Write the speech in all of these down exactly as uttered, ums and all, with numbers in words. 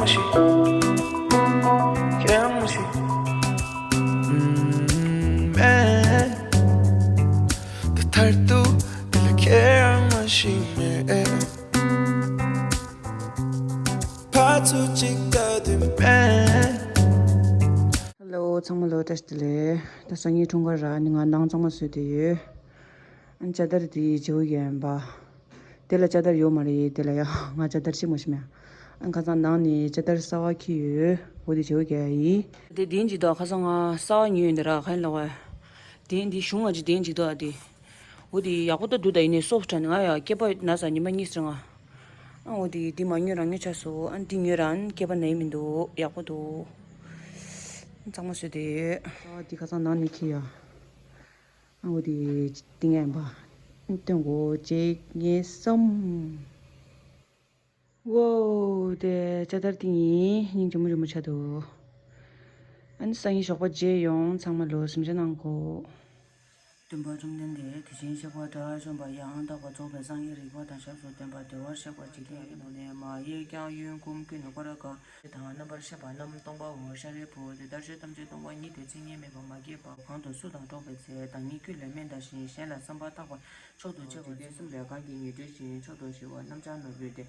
ཁྱེད་རང་མ་ཤི། ཨུམ། མེད། ད་མཐར་ཐུག་འདི་ལ་ཁྱེད་རང་མ་ཤི་མེད། ཕར་ཚུར་གཅིག་ལྟ་དུས་མེད། ཧེ་ལོ། ཚང་མ་ལོ་བཀྲ་ཤིས་བདེ་ལེགས། ད་སང་ཉིན་འཁྲུངས་སྐར་ར། ནི་ང་ནང་གཙང་མ་བཟོས་བསྡད་ཡོད། ཨ་ནི་ཅ་དར་དེ་བརྗེ་པོ་ཡིན་པ། དེ་ལ་ཅ་དར་ཡོད་མ་རེད། དེ་ལ་ཡ་ང་ཅ་དར་ཅིག་མ་ཤེས་མེད། ཨ་ཁ་སང་ནང་ནས་ཅ་དར་གསར་པ་འཁྱེར་ཡོད། འོ་དེ་བརྗེ་པོ་རྒྱག་ཡ་ཡིན། དེ་དེ་འཇིག་ཏོ། ཁ་སང་ང་གསར་པ་ཉོས་ཡོད་འདི་ར། ག་ཡིན་ལབ་པ། དེ་འདི་གཞུང་ང་ཅིག་དེ་འཇིག་ཏོ། ཨ་དེ། འོ་དེ་ཡག་པོ་ད་འདུག་ད་ཡིན་ནའི་སོབ་ཊི་ནི་ང་ཡ་སྐེད་པ་ན་ས་ཉི་མ་གཉིས་ཙམ་ང་། ཨ་འོ་དེ་འདི་མ་ཉོས་རང་ཉོས་ཆགས་སོང་། ཨ་འདི་ཉོས་རང་སྐེད་པ་ན་ཡི་མི་འདུག་ཡག་པོ་འདུག་གཙང་མ་བཟོས་བསྡད་ཡོད། ཨ་འདི་ཁ་སང་ནང་ནས་འཁྱེར་ཡ། ཨ་འོ་དེ་ཏིང་ངན་པ་སྟོན་གོ། གཅིག་གཉིས་གསུམ། ཝོ། དེ་ཅ་དར་ཏིང་ཡིན། སྙིང་རྗེ་མོ་རི་མོ་ཆགས་འདུག་ཨ་ནི་སང་ཉིན་ཞོགས་པ་མཇལ་ཡོང་། ཚང་མ་ལོ་གཟིམ་ཤག་གནང་གོ། སྟོན་པ་བཅོམ་ལྡན་འདས་དེ་བཞིན་གཤེགས་པ་དགྲ་བཅོམ་པ་ཡང་དག་པར་རྫོགས་པའི་སངས་རྒྱས་རིག་པ་དང་ཞབས་སུ་ལྡན་པ་བདེ་བར་གཤེགས་པ་འཇིག་རྟེན་ཡོངས་ནས་མ་ཡལ་ཀྱང་གཡོ་འགུལ་ཀུན་ནས་བསྐོར་དཀའ། དང་རྣམ་པར་ཤེས་པ་རྣམས་སྟོང་པའོ། ཤཱ་རིའི་བུ་དེ་ལྟར་ཆོས་ཐམས་ཅད་སྟོང་པ་ཉིད་དེ་མཚན་ཉིད་མེད་པ་མ་སྐྱེས་པ་གང་དུ་སུ་དང་འགྲོགས་པའི་ཚེ་བདག་ཉིད་ཀུན་ལས་དམན་དང་གཞན་གཞན་ལ་བསམ་པ་ཐག་པ་མཆོག་ཏུ་ཆེ་བ་དེ་གསུམ་ལས་གང་གིས་ཉོན་སྲིད་ཅིང་མཆོག་ཏུ་ཞི་བ་རྣམ་བྱང་ནོར་བུའི་སྡེ།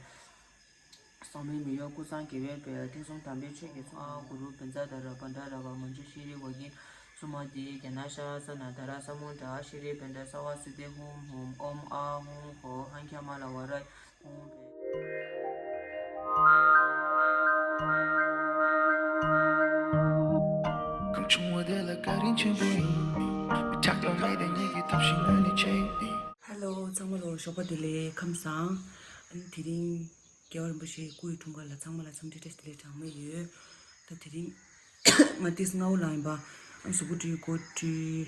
ཟག་མེད་མི་གཡོ་ཀུན་བཟང་དགེ་བའི་དཔལ། ཐེག་གསུམ་དམ་པའི་ཆོས་ཀྱི་མཚོ། ཨ་གུ་རུ་བཛྲ་དྷ་ར་བྷ་དྲ་ར་བ་མཉྫུ་ཤྲཱི་ཝཱ་ཡན། སུ་མ་ཏི་ག་ན་ཤ་ས་ན་དྷ་ར་ས་མུ་དྲ་ཤྲཱི་བྷ་དྲ་སརྦ་སུ་དེ་ཧཱུྃ་ཧཱུྃ་ཨོཾ་ཨཱཿཧཱུྃ་ཧོཿཧཱན་ཁྱ་མ་ལ་ཝ་ར་ཧཱུྃ། གང་བྱུང་བ་དེ་ལ་བཀའ་དྲིན་ཆེན་པོས། མི་ཆགས་པ་མེད་དེ་ཉིད་ཀྱི་ཐབས་ཤེས་ངོས་ནས་བྱས། ཧེ་ལོ། ཚང་མ་ལོ་ཞོགས་པ་བདེ་ལེགས། ཁམས་བཟང་། ཨ་ནི་དེ་རིང་རྒྱལ་བ་རིན་པོ་ཆེའི་སྐུ་ཡི་འཁྲུངས་སྐར་ལ་ཚང་མ་ལ་འཚམས་འདྲི་བཀྲ་ཤིས་བདེ་ལེགས་གྲངས་མེད་ཡོད། ད་དེ་རིང་ང་ཏིས་སྔ་པོ་ལངས་ཡིན་པ། ཨ་ནི་གཟུགས་པོ་བཀྲུས། སྒོ་བཀྲུས།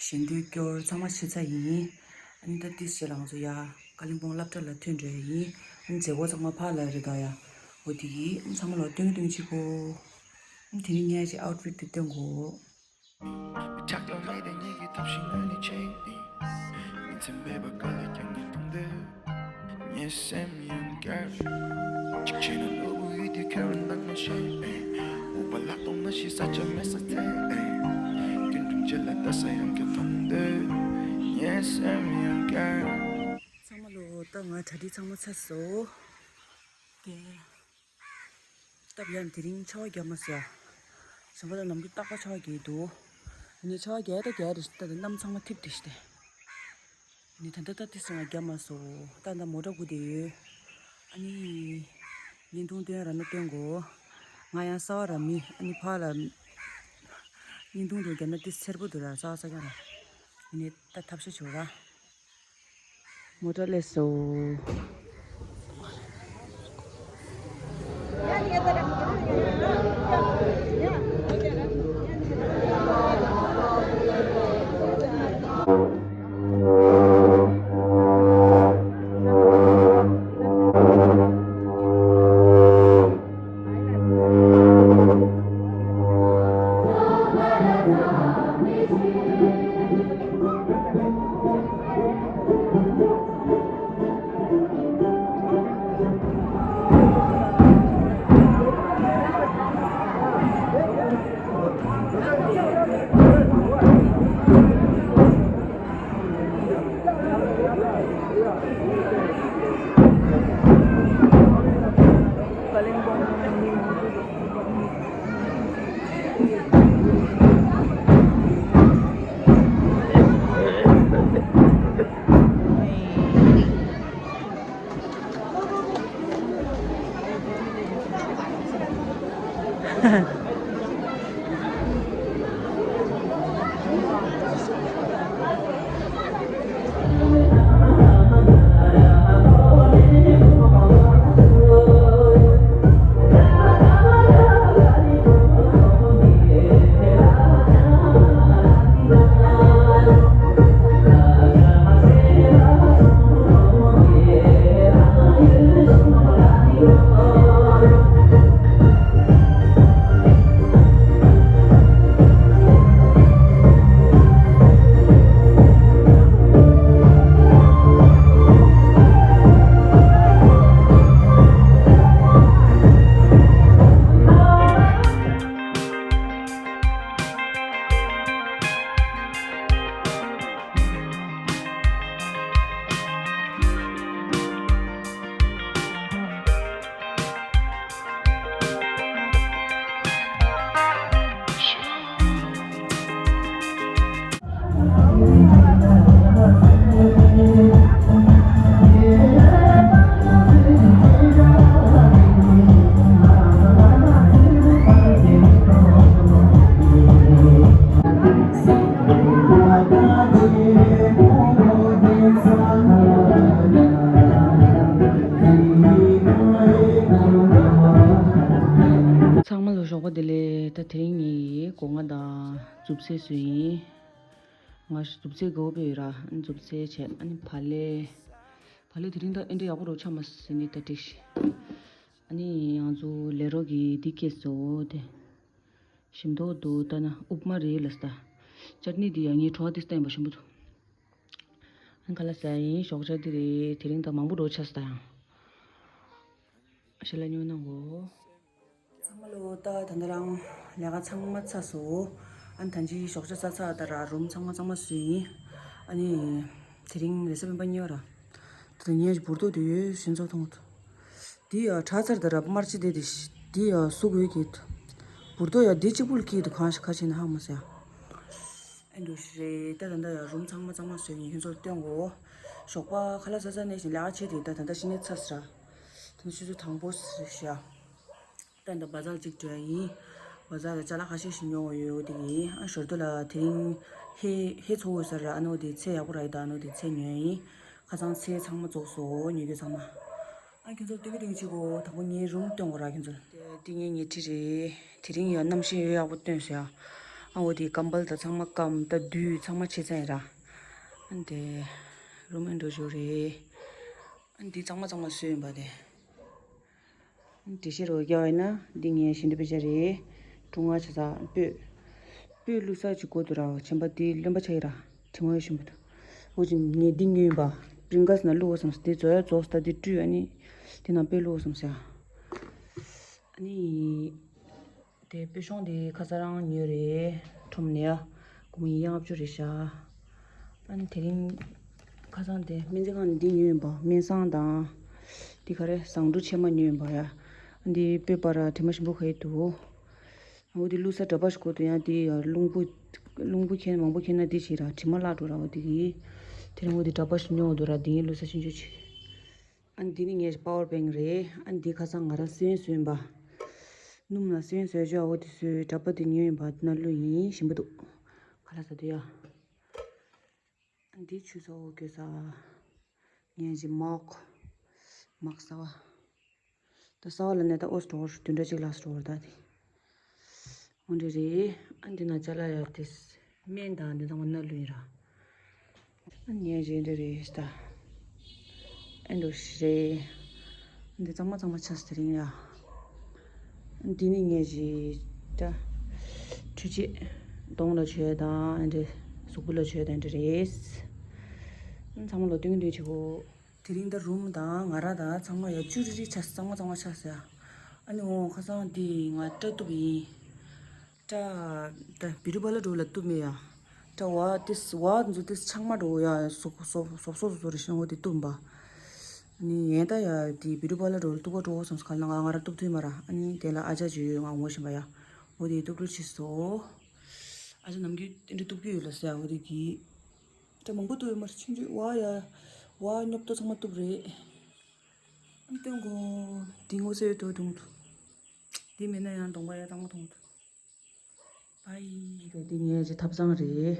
ཞལ་འདོན་སྐྱོར་ཚང་མ་བྱས་ཚར་ཡིན། ཨ་ནི་ད་ཏིས་བྱས་ལ་ང་ཚོ་ཡ་ཀ་ལིང་པོང་སློབ་གྲྭ་ལ་ཐོན་འགྲོ་ཡ་ཡིན། ཨ་ནི་མཛད་སྒོ་ཚང་མ་ཕར་ལ་རེད་ད་ཡ། འོ་དེ་ཡིན། ཨ་ནི་ཚང་མ་ལ་སྟོན་གྱི་སྟོན་གྱི་བྱེད་དགོས། ཨ་ནི་དེ་རིང་ངས་ཅིག་ཨའུཊ་ཕིཊ་དེ་སྟོན་དགོས། ཆགས་པ་མེད་དེ་ཉིད་ཀྱི་ཐབས་ཤེས་ངོས་ནས་བྱས། ཉིན་མཚན་མེད་པར་དཀའ་ལས་ཀྱང་ངས་མཐོང་དུས། ངའི་སེམས་ཡང་བསྐྱར། གཅིག་བྱས་ན་གློ་བུར་ཡུལ་དུ་ཁྱེར་བར་སྣང་ངོ་ཤེས། འུག་པ་ལ་གཏོང་མ་ཤེས་ས་ཆ་མེད་ས་ཐལ། རྒྱུན་འབྲུམ་བཅས་ལ་ལྟ་ས་ཡང་བསྐྱར་མཐོང་དུས། ངའི་སེམས་ཡང་བསྐྱར། ཚང་མ་ལོ། ད་ང་གྲ་སྒྲིག་ཚང་མ་ཚར་སོང་། དེ། སྟབས་ཡག་དེ་རིང་ཆར་པ་བརྒྱབ་མ་སོང་ཡ། གཞན་པ་ད་ནམ་རྒྱུན་རྟག་པར་ཆར་པ་རྒྱག་གི་འདུག་ཡིན་ནའི་ཆར་པ་རྒྱག་ད་རྒྱག་རེད། ད་ད་གནམ་ཚང་མ་འཐིབས་བསྡད་ཤག་དེ། ཡིན་ནའི་ད་ལྟ་ད་དེ་སོང་ང་བརྒྱབ་མ་སོང་། ད་ད་མོ་ཊ་སྒུག་བསྡད་ཡོད། ཨ་ནི། བརྙན་ཐུང་སྟོན་ར་ན་སྟོན་དགོས། ང་ཡང་གསར་པ་ར་མི། ཨ་ནི་ཕར་ལ། བརྙན་ཐུང་དུ་བརྒྱབ་ན་དེ་འཚེར་པོ་འདུག་ར། གསར་པ་གསར་རྐྱང་ར། ཡིན་ནའི་ད་ཐབས་ཤེས་བྱོས་ར། མོ་ཊ་སླེབས་སོང་། ཞོགས་པ་བདེ་ལེགས། ད་དེ་རིང་ངའི་སྒོ་ང་དང་མཛུབ་ཚད་བཟོས་ཡིན། ང་མཛུབ་ཚད་དགའ་པོ་ཡོད་ར། མཛུབ་ཚད་བྱས། ཨ་ནི་བག་ལེབ། བག་ལེབ་དེ་རིང་ད་ཨེ་འདྲ་ཡག་པོ་རུ་ཆགས་མ་སོང་ནི་ད་འགྲིག་ཤི། ཨ་ནི་ང་ཚོ་ལས་རོགས་ཀྱིས་འདི་སྐྱེས་སོ་དེ། ཞིམ་མདོག་འདུག་ད་ན་ཨུབ་མ་རེད་ལ་ས། ཅར་ནི་འདི་ཡང་ངའི་གྲོགས་དེ་བསྟན་པ་ཞིམ་པོ་འདུག་ཨ་ཁ་ལག་ཟ་ཡིན། ཞོགས་ཇ་འདི་རེད། དེ་རིང་ད་མང་པོ་འགྲོ་ཆགས་སོང་ད་ཡང་། ཞལ་ལག་ཉོ་གནང་གོ། ཚང་མ་ལོ་ད་ད་ད་རང་ལས་ཀ་ཚང་མ་ཚར་སོང་། ཨ་ནི་ད་ཅི་ཞོགས་ཇ་ཟ་ཚར་ད་ར་རུམ་ཚང་མ་གཙང་མ་བཟོས་ཡིན། ཨ་ནི་དེ་རིང་རེས་གཟའ་སྤེན་པ་གཉིས་པ་ར། ད་ངས་འབུར་ཏོ་དེ་ཡོད་ཤིན་ཚོ་མཐོང་། འདི་ཡ་ཁྲག་ཚར་ད་ར་དམར་ཆེ་དེ་དེ་ཤི། འདི་ཡ་སུག་ཡོད་ཀྱི། འབུར་ཏོ་ཡ་འདི་གཅིག་པུ་ལ་སྐྱིད་འདུག་གང་ཞིག་ཁ་ཕྱེ་ན་ཧ་མ་སེ་ཡ། ཨེ་འགྲོ་ཤི་རེད། ད་ད་ད་ཡ་རུམ་ཚང་མ་གཙང་མ་བཟོས་ཡིན། ཁྱོད་ཚོར་སྟོན་གོ། ཞོགས་པ་ཁ་ལག་ཟ་ས་ནས་བཞིན་ལས་ཀ་བྱེད་དེ་ད་ད་ད་ཤི་ནས་ཚར་སོང་ར། ད་ནི་ཆུ་ཚོད་དང་པོ་ཟེར་ཤག་ད་ད་བ་ཛར་གཅིག་འགྲོ་ཡ་ཡིན། བ་ཛར་ལ་ཅ་ལག་ཁ་ཤས་ཤིག་ཉོ་བ་ཡོད། འོ་དེ་ཡིན། ཨ་ཞོར་དུ་ལ་དེ་རིང་ཧེ་ཧེ་ཚོ་འོད་ཟེར་ར། ཨ་ནོ་དེ་ཚེ་ཡག་པོ་ར་ཡི་ད། ཨ་ནོ་དེ་ཚེ་ཉོ་ཡ་ཡིན། ཁ་སང་ཚེ་ཚང་མ་རྫོགས་སོང་ཉོ་རྒྱུ་ཚང་མ། ཨ་ཁྱོད་ཚོར་སྟོན་གི་སྟོན་གི་བྱེད་གོ། དང་པོ་ངའི་རུམ་སྟོན་གོ་ར་ཁྱོད་ཚོར། དེ་འདི་ངའི་ཉལ་ཁྲི་རེད། དེ་རིང་ཡང་གནམ་གཤིས་ཡོད་ཡག་པོ་སྟོན་སོང་ཡ། ཨ་འོ་དེ་ཀམ་བལ་ད་ཚང་མ་སྐམ། ད་དུས་ཚང་མ་ཆེ་ཚ་ཡིན་ར། ཨ་དེ་རུམ་ཨེ་འགྲོ་ཞོར་རེད། ཨ་འདི་གཙང་མ་གཙང་མ་བཟོས་ཡིན་པ་དེ། འགྲེལ་བཤད་རོགས་རྒྱག་པ་ཡིན་ན། འདི་ངའི་བཞེས་འདྲ་པེ་ཅ་རེད། སྒྲུང་ང་ཆ་ཚ་སྤོས། སྤོས་བླུགས་ས་ཅིག་དགོས་འདུག་ར། བྱམས་པ་འདི་རློན་པ་ཆགས་ཀྱི་ར། དྲི་མ་ཡོད་ཤིན་པོ་འདུག་འོ་ཅི་ངས་འདི་ཉོས་ཡིན་པ། པྲིང་གལ་སི་ནང་བླུགས་དགོས་བསམ་སོང་། འདི་རྫོགས་ཡ་རྫོགས་སོང་། ད་འདི་བཀྲུས། ཨ་ནི་འདི་ནང་སྤོས་བླུགས་དགོས་བསམ་སོང་ཡ། ཨ་ནི། དེ་སྤོས་ཤོང་དེ་ཁ་སང་རང་ཉོས་རེད། ཁྲོམ་ནས་ཡ། སྒོར་མོ་ཉིས་བརྒྱ་ལྔ་བཅུ་རེད་ཤག་ཨ་ནི་དེ་རིང་ཁ་སང་དེ་སྨན་རྩིས་ཁང་ནས་འདི་ཉོས་ཡིན་པ། སྨན་བཟང་དང་། འདི་ག་རེ་ཟངས་དྲུག་ཕྱེ་མ་ཉོས་ཡིན་པ་ཡ། འདི་སྤོས་པ་ར་དྲི་མ་ཞིམ་པོ་ག་ཡི་འདུག་འོ་འདི་བླུགས་ས་འདྲ་པོ་ཞིག་དགོས་འདུག་ཡང་འདི་ཡ་རླུང་བུ། རླུང་བུ་ཁྱེར་མང་པོ་ཁྱེར་ན་འདི་བྱེད་ར་དྲི་མ་བརླག་འགྲོ་ར། འོ་འདི་གི། དེ་རིང་འོ་འདི་འདྲ་པོ་ཞིག་ཉོ་འདུག་ར། འདི་ངས་བླུགས་ས་ཆུང་ཆུང་ཅིག་ཨ་འདི་ནི་ངའི་པ་ཝར་བེང་རེད། ཨ་འདི་ཁ་སང་ང་རང་སོན་སོན་པ། སྣུམ་ལ་སོན་སོན་བྱོས། འོ་དེ་སོས་འདྲ་པོ་དེ་ཉོས་ཡིན་པ། འདི་ན་བླུགས་ཡིན། ཞིམ་པོ་འདུག་ཁ་ལག་ཟ་དུས་ཡ། ཨ་འདི་ཆུ་ཚོད་དགོས་ས། ངས་ཅི་མོག་མོག་ཟ་བ། ད་ཟ་བ་ལ་ནས་ད་ཨོ་སི་ཊོར་བདུན་ཕྲག་གཅིག་ལ་སི་ཊོར་ད་དེ། འོ་འདྲ་རེད། ཨ་འདི་ན་ཅ་ལག་ཡོད་དེ། སྨན་དང་འདི་ཚང་མ་ན་ལུས་ར། ཨ་ཉེ་རེད་འདྲ་རེད་ད། ཨ་འདུ་ཤི་རེད། འདི་གཙང་མ་གཙང་མ་ཆགས་སོང་དེ་རིང་ཡ། འདི་ནི་ངས་ཅི་ད། འཕྲུལ་ཆས། གདོང་ལ་བྱོས་དང་ཨ་འདྲ། གཟུགས་པོ་ལ་བྱོས་དང་འདྲ་རེད། ཚང་མ་ལོ་སྟོན་གྱི་འདུག་བྱེད་གོ། དེ་རིང་ད་རུམ་དང་ང་རང་དང་ཚང་མ་ཡ་ཅུ་རི་རི་ཆགས་སོང་། གཙང་མ་གཙང་མ་ཆགས་སོང་ཡ། ཨ་ནི་འོ་ཁ་སང་འདི་ང་སྐྲ་གཏུབ་ཡིན། སྐྲ་ད་བི་ཡུ་ཊི་པར་ལར་འགྲོ་ལ་གཏུབ་མེད་ཡ། སྐྲ་བ་ཏིས་བ་འཛུ་ཏིས་ཆག་མ་འགྲོ་ཡ། སོ་སོ་སོ་སོ་སོ་རེ་ཤང་འོ་དེ་གཏུབ་པ། ནི་ཡན་ད་ཡ་དེ་བི་ཡུ་ཊི་པར་ལར་འགྲོ་ལ་གཏུབ་ག་འགྲོ་བསམ་སོང་། ག་ལ་ང་ང་རང་གཏུབ་ཐུབ་མ་ར། ཨ་ནི་དེ་ལ་ཨ་ཅག་ཅིག་ཡོད། ང་ངོ་ཤེས་པ་ཡ། འོ་དེ་གཏུབ་རོགས་བྱེད་སོ། ཨ་ཅག་ནམ་རྒྱུན་དེ་འདྲ་གཏུབ་ཀྱི་ཡོད་ལ་ཟེར་ཡ། འོ་དེ་གི། སྐྲ་མང་པོ་གཏུབ་ཡོད་མ་རེད། ཆུང་ཆུང་བ་ཡ། བ་སྙོབ་ཏོ་ཚང་མ་གཏུབ་རེད། ཨ་ནི་སྟོན་གོ། དེ་ངོ་ཚ་ཡོད་དོ་སྒྲུང་དུ། དེ་མེད་ན་ཡང་གདོང་པ་ཡ་གཙང་མ་མཐོང་དུ། བའི། དེ་ངའི་ཅི་ཐབ་ཚང་རེད།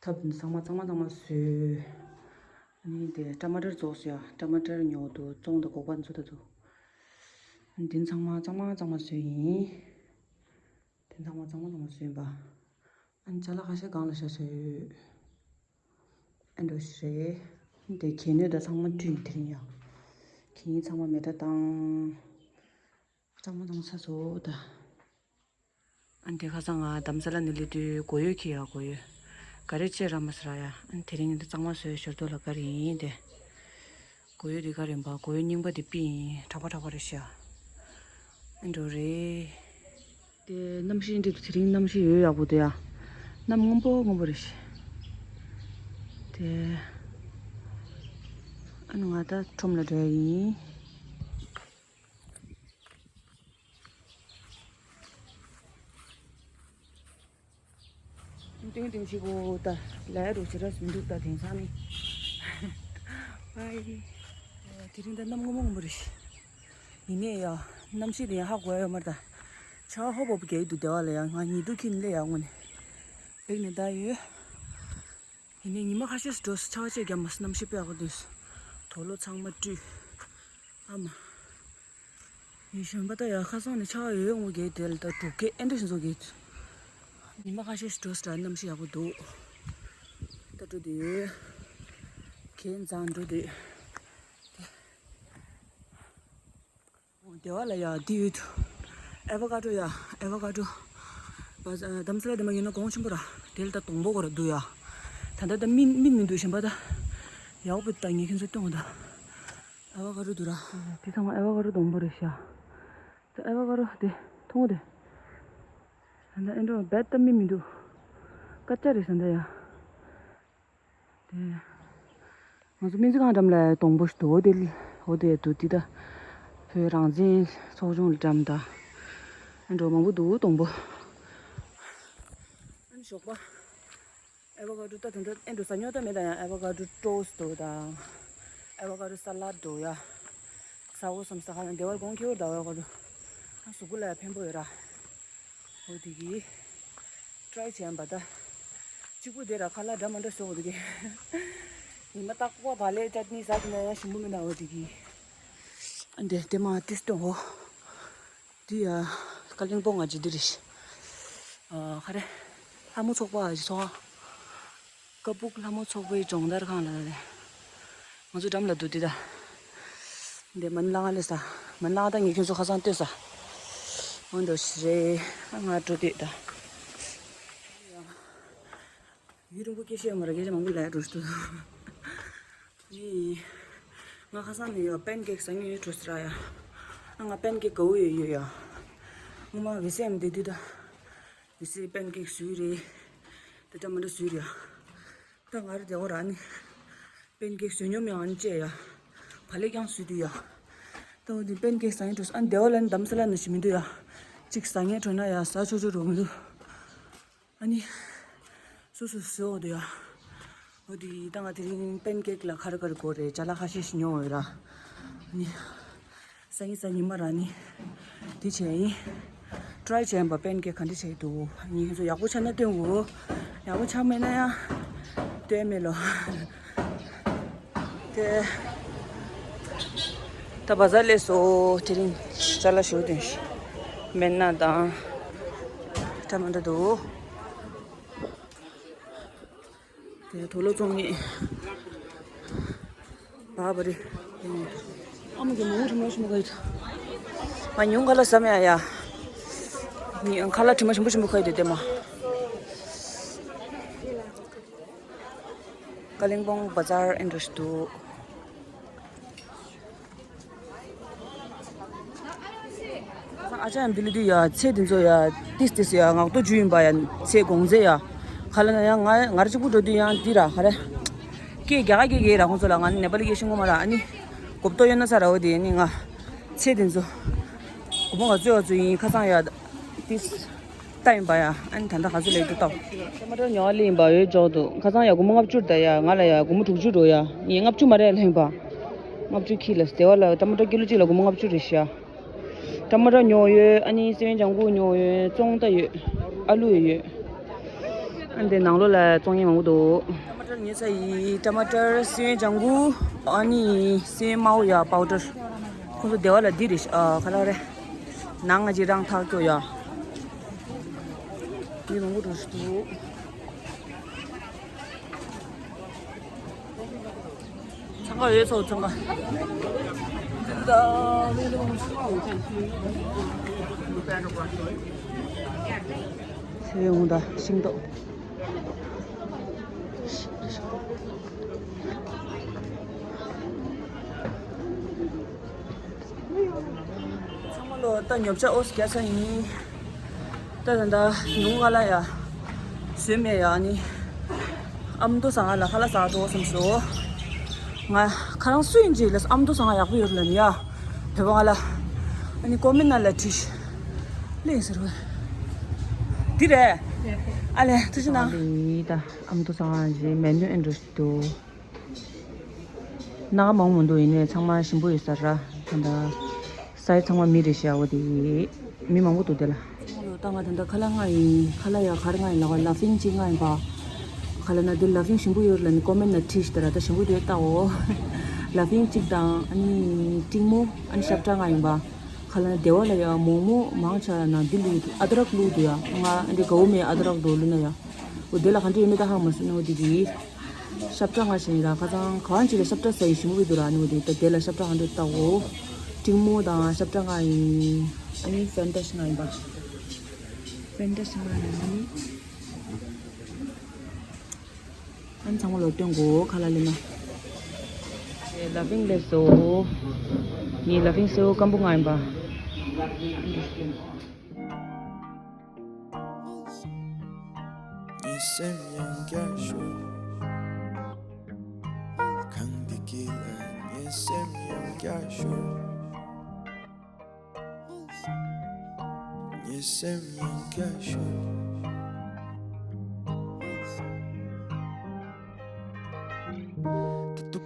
ཐབ་ཚང་མ་གཙང་མ་གཙང་མ་བཟོས། ཨ་ནི་དེ་ཊ་མ་ཊར་རྫོགས་སོང་ཡ། ཊ་མ་ཊར་ཉོ་འདུག་བཙོང་དང་སྒོག་པ་འཛུགས་ད་འདུག་འདི་ཚང་མ་གཙང་མ་གཙང་མ་བཟོས་ཡིན། དེ་ཚང་མ་གཙང་མ་གཙང་མ་བཟོས་ཡིན་པ། ཨ་ནི་ཅ་ལག་ཁ་ཤས་སྒང་ལ་བཞག་བཞག་ཡོད། ཨ་འགྲོ་ཞིག་རེད། དེ་གད་སྣོད་དང་ཚང་མ་བཀྲུས་དེ་རིང་ཡ། གད་སྙིགས་ཚང་མ་མེ་སྲེག་བཏང་། གཙང་མ་གཙང་མ་ཆགས་སོང་ད། ཨ་འདི་ཁ་སང་ང་དྷ་རམ་ས་ལ་ནས་སླེབས་དུས་སྒོ་ཡོལ་འཁྱེར་ཡ། སྒོ་ཡོལ། ག་རེ་བྱེད་ར་མ་ཟེར་ཡ། ཨ་དེ་རིང་འདི་གཙང་མ་བཟོས་ཞོར་དུ་ལ་ག་རེ་ཡིན་དེ། སྒོ་ཡོལ་འདི་ག་རེ་ཡིན་པ། སྒོ་ཡོལ་རྙིང་པ་འདི་པི་ཡིན། གྲགས་པ་གྲགས་པ་རེད་ཤག་ཨ་འགྲོ་རེད། དེ་གནམ་གཤིས་འདི་དེ་རིང་གནམ་གཤིས་ཡོད་ཡག་པོ་འདུག་ཡ། གནམ་སྔོན་པོ་སྔོན་པོ་རེད་ཤག་དེ། ཨ་ནི་ང་ད་ཁྲོམ་ལ་འགྲོ་ཡ་ཡིན། ཏིང་ཏིང་ཞིག་གོ་ད་ལས་རུ་ཞིག་ར་སུ་འདུག་ད་དེང་སང་ནི། ཨའི། དེ་རིང་ད་གནམ་སྔོན་མོ་སྔོན་མོ་རེད། ཡིན་ནའི་ཡ། གནམ་གཤིས་དེ་ཡང་ཧ་གོ་ཡ་ཡོད་མ་རེད་ད། ཆར་པ་ཧོབ་ཧོབ་རྒྱག་གི་འདུག་སྡེ་བ་ལ་ཡ། ང་ཉི་གདུགས་འཁྱེར་ནས་སླེབས་ཡ་དངོས་གནས། བེག་ནས་བཏང་ཡོད། ཡིན་ནའི་ཉི་མ་ཁ་ཤས་སུ་འགྲོ་སོང་། ཆར་པ་ཅིག་རྒྱབ་མ་སོང་། གནམ་གཤིས་དཔེ་ཡག་པོ་འདུག་དུག་ལོག་ཚང་མ་བཀྲུས། ཨ་མ། ཡེ་གཞོན་པ་ད་ཡ་ཁ་སང་ནས་ཆགས་ཡོད་ངོ་གེ་དེ་ལ་ད་དྲུག་གེ་ཨེ་འདྲ་ཞིག་བཟོ་གེ། ཉི་མ་ཁ་ཤས་ཤིག་འགྲོ་སྲིད་ད་གནམ་གཤིས་ཡག་པོ་འདུག་ད་འགྲོ་དུས་གན་བཟང་འགྲོ་དུས། དེ་བ་ལ་ཡ་འདི་ཡོད། ཨེ་ཝ་ཀ་ཏྲོ་ཡ། ཨེ་ཝ་ཀ་ཏྲོ། བ་ཟ་དྷ་རམ་ས་ལ་དེ་མ་ཡིན་ན་གོང་ཆེན་པོ་ར། དེ་ལ་ད་སྡོང་པོ་གོ་ར་འདུག་ཡ། ད་ལྟ་ད་མི་མི་མི་འདུག་གཞན་པ་ད། ཡག་པོ་ད་ངས་ཁྱེད་ཚོ་སྟོན་གོ་ད། ཨེ་ཝ་ཀ་ཏྲོ་འདུག་ར། དེ་ཚང་མ་ཨེ་ཝ་ཀ་ཏྲོ་སྡོང་པོ་རེད་ཤག་ད་ཨེ་ཝ་ཀ་ཏྲོ་དེ་མཐོང་གོ་དེ། ད་ལྟ་ཨེ་འགྲོ་བད་ད་མི་མི་འདུག་སྐད་ཆ་རེད་ད་ལྟ་ཡ། དེ། ང་ཚོ་སྨན་རྩིས་ཁང་འགྲམ་ལ་སྡོང་པོ་ཞིག་འདུག་འོ་དེ་འོ་དེ་འདུག་འདི་ད། བོད་རང་བཙན་ཚོགས་ཆུང་ལ་འགྲམ་ད། ཨེ་འགྲོ་མང་པོ་འདུག་སྡོང་པོ། ཨ་ནི་ཞོགས་པ། ཨེ་ཝ་ཀ་ཏྲོ་ད་དེ་འདྲ་ཨེ་འགྲོ་ཟ་སྨྱོ་ད་མེད་ད་ཡང་ཨེ་ཝ་ཀ་ཏྲོ་ཊོ་སི་ཊི་འདུག་ད། ཨེ་ཝ་ཀ་ཏྲོ་ས་ལད་འདུག་ཡ། ཟ་འོ་བསམ་ས་ཁ་ན་བདེ་བར་གོང་ཁེ་བོར་ད་ཨེ་ཝ་ཀ་ཏྲོ། ཨ་གཟུགས་པོ་ལ་ཕན་པོ་ཡོད་ར། འོ་དེ་གི། ཊི་རའི་བྱས་པ་ད། གཅིག་པུ་དེ་ར་ཁ་ལག་འདྲ་མ་འདྲ་བཟོ་འོ་དེ་གི། ཉི་མ་རྟག་པ་བག་ལེབ་ཅཊ་ནི་ཟ་གི་ན་ཡང་ཞིམ་པོ་མིན་ན་འོ་དེ་གི། ཨ་འདི་དེ་མ་ཏིས་ཏོ་འོ། དེ་ཡ། ཀ་ལིང་པོང་ང་ཅི་དེ་རེད། ཨ་ཁ་རེ། ལྷ་མོ་ཚོགས་པ་ཨ་ཅི་ཚོགས། ཀ་སྦུག་ལྷ་མོ་ཚོགས་པའི་སྦྱོང་བརྡར་ཁང་ལ་རེད། ང་ཚོ་འགྲམ་ལ་འདུག་འདི་ད། འདི་མན་ལང་ལས་ས། མན་ལང་ད་ངས་ཁྱོད་ཚོ་ཁ་སང་ལྟོས་ས། འོ་འདྲ་ཞིག་རེད། ང་འགྲོ་དུས་ད། ཡུན་རིང་པོ་སྐད་ཆ་ཡོད་མ་རེད། སྐད་ཆ་མང་པོ་ལབ་འགྲོ་ཞིག་འདུག་ཡིན། ང་ཁ་སང་ནས་ཡོད་པན་ཀེག་ཟ་མྱོང་ཡོད་འགྲོ་ཟེར་ཡ། ཨ་ང་པན་ཀེག་དགའ་བོ་ཡོད་ཡོད་ཡ། སྔོན་མ་བི་སེམ་དེ་དུས་ད། བི་སེ་པན་ཀེག་བཟོས་རེད། དེ་འདྲ་མ་འདྲ་བཟོས་རེད་ཡ། ད་ང་རེ་དེ་འོ་ར་ནི། པན་ཀེག་བཟོས་མྱོང་མེད་ཨ་ནི་བཅས་ཡ། བག་ལེབ་ཀྱང་བཟོས་དུས་ཡ། ད་འོ་དེ་པན་ཀེག་ཟ་ཡིན་འགྲོ་ཨ་ནི་དེ་འོ་ལ་ནི་དམ་ས་ལ་ནི་ཞིག་མི་འདུག་ཡ། གཅིག་ཟ་ངེས་འགྲོ་ན་ཡ་ཟ་ཆོག་ཆོག་འགྲོ་མི་འདུག་ཨ་ནི། སོ་སོ་བཟོ་འོ་དེ་ཡ། འོ་དེ་ད་ང་དེ་རིང་པན་ཀེག་ལ་ག་རེ་ག་རེ་དགོས་རེད་ཅ་ལག་ཁ་ཤས་ཤིག་ཉོ་འོ་ཡ་ར། ཨ་ནི། སང་ཉིན་སང་ཉིན་མ་ར་ནི། འདི་བྱས་ཡིན། ཊི་རའི་བྱས་ཡིན་པ་པན་ཀེག་ག་འདྲ་བྱས་འདུག་ངས་ཁྱེད་ཚོ་ཡག་པོ་ཆགས་ན་སྟོན་དགོས། ཡག་པོ་ཆགས་མེད་ན་ཡང་། སྟོན་མེད་ལོ། དེ། ད་བ་ཟ་ལས་སོ་དེ་རིང་ཅ་ལག་ཞུ་དོན་ཞིག་མེད་ན་དང་། ད་མ་འདྲ་འདུག་དེ་དུག་ལོག་བཙོང་ངེས། བ་བ་རེད། ཨ་མ་གི་མོ་ངུ་ཁྲི་མ་ཞིམ་པོ་ཁ་ཡོད། ང་ཉུང་ཁ་ལག་ཟ་མེད་ཨ་ཡ། ཉི་ཁ་ལག་ཁྲི་མ་ཞིམ་པོ་ཞིམ་པོ་ཁ་ཡོད་དེ་དེ་མ། ཀ་ལིང་པོང་བ་ཛར་ཨེ་འགྲོ་ཞིག་འདུག་ཨ་ཅག་ཡང་འདི་ལ་དུས་ཡ་ཚེ་འདི་ཚོ་ཡ་ཏིས་ཏིས་ཡ་ངག་ཏོ་རྒྱུ་ཡིན་པ་ཡ་ཚེ་དགོང་ཚེ་ཡ། ཁ་ལ་ན་ཡ་ང་ང་ར་གཅིག་པུ་འགྲོ་དུས་ཡང་འདི་ར་ཁ་རེ། སྐད་རྒྱག་སྐད་རྒྱག་ར་ཁོང་ཚོ་ལ་ང་ནི་ནེ་པ་ལི་སྐད་ཤེས་ངོ་མ་ར་ཨ་ནི། གོབ་ཏོ་ཡོད་ན་ས་ར་འོ་དེ་ནི་ང་། ཚེ་འདི་ཚོ། གོ་མོ་ང་ཚོ་ཡ་ཚོ་ཡིན་ཁ་སང་ཡ། ཏིས། ལྟ་ཡིན་པ་ཡ། ཨ་ནི་ད་ལྟ་ག་ཚོད་ལས་འདུག་ལྟ། ཊ་མ་ཊར་ཉོ་བ་ལེན་པ་ཡོད་ཅོག་འདུག་ཁ་སང་ཡ་སྒོར་མོ་ལྔ་བཅུ་ད་ཡ་ང་ལ་ཡ་སྒོར་མོ་དྲུག་ཅུ་འགྲོ་ཡ། ངས་ལྔ་བཅུ་མ་རེད་ལེན་པ། ལྔ་བཅུ་ཁྱི་ལ་སྟེ་བ་ལ་ཊ་མ་ཊར་ཀི་ལོ་གཅིག་ལ་སྒོར་མོ་ལྔ་བཅུ་རེད་ཤག་ཊ་མ་ཊར་ཉོ་ཡོད། ཨ་ནི་སེམས་ལྗང་གུ་ཉོ་ཡོད། ཙོང་ཏ་ཡོད། ཨ་ལུ་ཡོད། ཨ་འདི་ནང་ལོགས་ལ་བཙོང་ཡས་མང་པོ་འདུག་ཊ་མ་ཊར་ཉོས་ཚར་ཡིན། ཊ་མ་ཊར་སེམས་ལྗང་གུ། ཨ་ནི་སེམས་དམར་པོ་ཡ་པའུ་ཌར། ཁོང་ཚོ་སྡེ་བ་ལ་འདི་རེད་ཤག་ཨ་ག་ལ་རེད། ནང་ང་ཅི་རང་ཐག་སྐྱོ་ཡ། མི་མང་པོ་འགྲོ་བཞིན་འདུག་འཚང་ཁ་ཡོད་ཚོ་འཚང་ཁ། ཚེ་འོང་ད་ཤིང་ཏོག་ཚང་མ་ལོ་ད་ཉོ་ཆ་ཨོ་སི་རྒྱ་ས་ཡིན། ད་ད་ད་ཉུང་ང་ལ་ཡ། བཟོས་མེད་ཡ་ནི། ཨ་མདོ་ས་ང་ལ་ཁ་ལག་ཟ་འགྲོ་བསམ་སོ། ང་ཁ་རང་སུ་ཡིན་ཅིག་ལ་ཨ་མདོ་ས་ང་ཡག་པོ་ཡོད་ལ་ནི་ཡ། བོད་པ་ང་ལ། ཨ་ནི་ཀོ་མེན་ནང་ལ་བྲིས། ལེ་ཟེར་བས། འདི་རེད། ཨ་ལེ་ཐུགས་རྗེ་གནང་། ད་ཨ་མདོ་ས་ང་ཞེས་མེད་ནོ་ཨེ་འགྲོ་ཞིག་འདུག་སྣ་ཁ་མང་པོ་མི་འདུག་ཡིན་ནའི་ཚང་མ་ཞིམ་པོ་ཡོད་ས་ར། ད་ལྟ་སའི་ཚང་མ་མི་རེད་ཤག་འོ་དེ་མི་མང་པོ་འདུག་དེ་ལ། ད་ང་ད་ལྟ་ཁ་ལག་ང་ཡིན། ཁ་ལག་ཡ་ག་རེ་ང་ཡིན་ལབ་པ་ལ་ཕིང་གཅིག་ང་ཡིན་པ། ག་ལ་ན་དེ་ལ་ཕིང་ཞིམ་པོ་ཡོད་ལ་ནི་ཀོ་མེན་ན་བྲིས་ཤིག་ད་ར་ད་ཞིམ་པོ་དེ་ལྟ་འོ། ལ་ཕིང་གཅིག་དང་ཨ་ནི་ཏིང་མོ་ཨ་ནི་ཤབ་ཁྲ་ང་ཡིན་པ། ཁ་ལ་སྡེ་བ་ལ་ཡ་མོག་མོག་མང་ཆ་ན་འདི་བླུགས་འདུག་ཨ་དྲག་བླུགས་འདུག་ཡ། ང་འདི་གའུ་མའི་ཨ་དྲག་འགྲོ་ལུ་ན་ཡ། འོ་དེ་ལ་ག་འདྲ་ཡོད་མེད་ད་ཧ་མ་སོང་ནོ་དེ་གི། ཤབ་ཏྲ་ང་ཞིག་ར་ཁ་སང་གང་ཅི་ལ་ཤབ་ཏྲ་ས་ཡི་ཞིམ་པོ་འདུག་ར་ནོ་དེ། ད་དེ་ལ་ཤབ་ཏྲ་ག་འདྲ་བཏགས་འོ། ཀྲིང་མོ་དང་ཤབ་ཏྲ་ང་ཡིན། ཨ་ནི་ཧྥན་ཏ་ཤི་ང་ཡིན་པ། ཧྥན་ཏ་ཤི་ང་ཡིན་ཨ་ནི། ཨན་ཚང་མ་ལོ་སྟོན་གོ་ཁ་ལ་ལི་ན། ལ་ཕིང་ལས་སོ། ངའི་ལ་ཕིང་སོ་སྐམ་པོ་ང་ཡིན་པ། ངའི་སེམས་ཡང་བསྐྱར་ཤོར། གང་འདི་གི་ལ་ངའི་སེམས་ཡང་བསྐྱར་ཤོར། ངའི་སེམས་ཡང་བསྐྱར་ཤོར།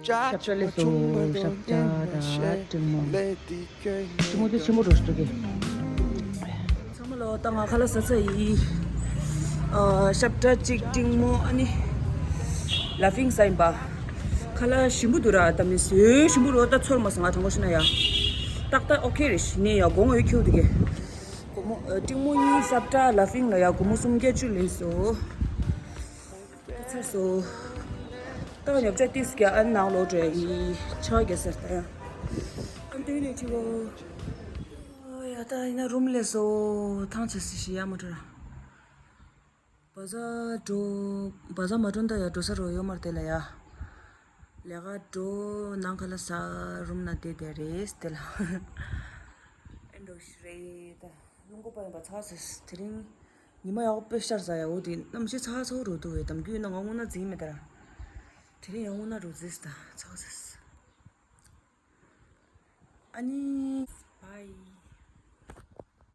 ཤབ་ཏྲ་ལས་སོ། ཤབ་ཏྲ་དང་ཀྲིང་མོ། ཀྲིང་མོ་དེ་ཆེན་པོ་འགྲོ་ཤི་འགྲོ་གི། ཚང་མ་ལོ་ད་ང་ཁ་ལ་ཟ་ཚ་ཡི། ཨ་ཤབ་ཏྲ་གཅིག་ཀྲིང་མོ་ཨ་ནི་ལ་ཕིང་ཟ་ཡིན་པ། ཁ་ལ་ཞིམ་པོ་འདུག་ར། ད་མི་སུའི་ཞིམ་པོ་རོ་ད་ཚོར་མ་སོང་ང་དྲང་པོ་ཤི་ན་ཡ། ཏག་ཏག་ཨོ་ཁེ་རེད་ཤི་ནས་ཡ་དགོང་འོད་ཁྱེར་འདུག་གི། སྒོར་མོ་ཨ་ཀྲིང་མོ་གཉིས་ཤབ་ཏྲ་ལ་ཕིང་ལ་ཡ་སྒོར་མོ་སུམ་བརྒྱད་ཅུ་ལེན་སོ། ཚར་སོ། ད་ཉོ་ཆ་ཏིས་ཀྱ་ཨན་ནང་ལོག་འགྲོ་ཡི་ཆ་གེ་སར་ད་ཡ། ཨན་ཏེ་ནེ་ཆི་བོ། ཨོ་ཡ་ད་ཡིན་ན་རུམ་ལས་སོ་ཐང་ཆ་སི་ཤི་ཡ་མ་འགྲོ་ར། བ་ཟ་འགྲོ། བ་ཟ་མ་འགྲོ་ད་ཡ་འགྲོ་ས་རོ་ཡོད་མར་དེ་ལ་ཡ། ལས་ཀ་འགྲོ་ནང་ཁ་ལ་ས་རུམ་ན་དེ་དེ་རེད་དེ་ལ། ཨེ་འགྲོ་ཤི་རེད་ད། རླུང་ཁོག་པ་ཡིན་པ་ཚ་སི་དེ་རིང་། ཉི་མ་ཡག་པོ་དཔེ་ཤར་ཟ་ཡ། འོ་དེ་གནམ་གཤིས་ཚ་ཚ་རུ་འདུག་བས་དམ་རྒྱུད་ན་ང་སྔོན་ན་འཛིན་མེད་ད་ར། དེ་རིང་ཡང་སྔོན་ན་རུ་འཛིན་ད་ཚ་སི། ཨ་ནི། བའི།